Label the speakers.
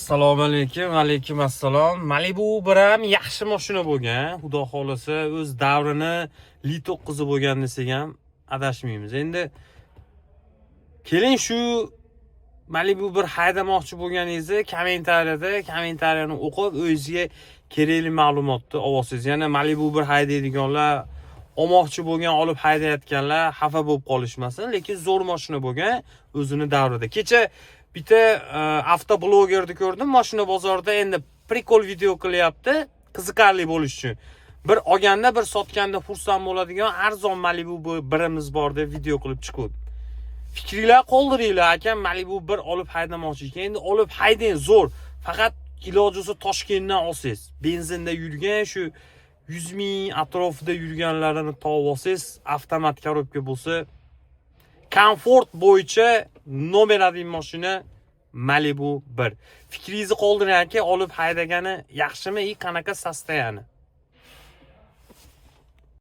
Speaker 1: Assalomu alaykum, alaykum assalom. Malibu 1 ham yaxshi mashina bo'lgan. Xudo xohlasa, o'z davrini Li 9 bo'lgan desak ham adashmaymiz. Endi keling, shu Malibu 1 haydamoqchi bo'lganingizni kommentariyada, kommentariyani o'qib, o'zingizga kerakli ma'lumotni olasiz. Yana Malibu 1 haydaydiganlar, olmoqchi bo'lgan, olib haydayotganlar xafa bo'lib qolishmasin, lekin zo'r mashina bo'lgan o'zini davrida. Kecha bitta avtoblogerni ko'rdim mashina bozorida, endi прикол video qilyapti, qiziqarli bo'lishi uchun. Bir olganda, bir sotganda xursand bo'ladigan arzon Malibu birimiz bor deb video qilib chiquvdi. Fikringlar qoldiringlar, akam Malibu 1 olib haydamoqchi ekan. Endi olib haydang, zo'r. Faqat iloji bo'lsa Toshkentdan olsangiz, benzinda yurgan, shu 100 ming atrofida yurganlarini topib olsangiz, avtomat коробка bo'lsa, komfort bo'yicha номер 1 mashina Malibu 1. Fikringizni qoldiring, aka, olib haydagani yaxshimi и qanaqa состояние?